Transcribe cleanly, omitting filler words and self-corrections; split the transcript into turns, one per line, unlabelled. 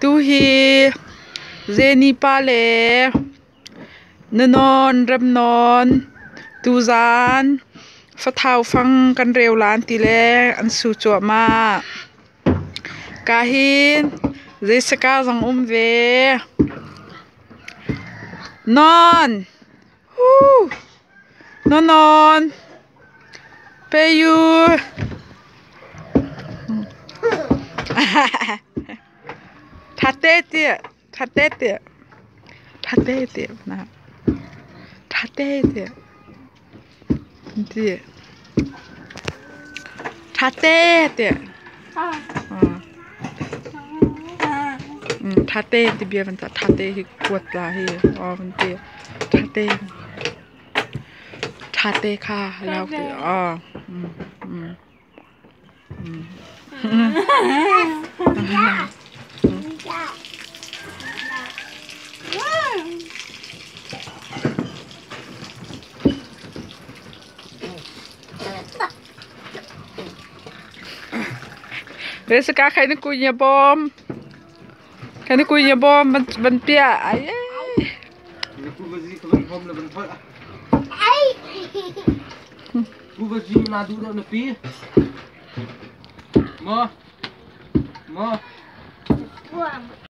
Tuhi Zeni pa le Nanawn Remnawn tuzaan fathau fang kan reu lan ti le an su cuahmah. Ka hin zeisaka zong um ve. Nawn! Huu! Nanawn! Peyu! Ṭhate tiah, ṭhate tiah, ṭhate tiah na ṭhate tiah ti ṭhate tiah ṭhate ti bia van cah ṭhate hi kuat la hi aw van ti ṭhate ṭhate kha lau ti aw. Jessica khai na kunya bom. Khai na kunya bom ban pia. Ai.
Pu va zi na duh deuh na pi. Maw? Maw?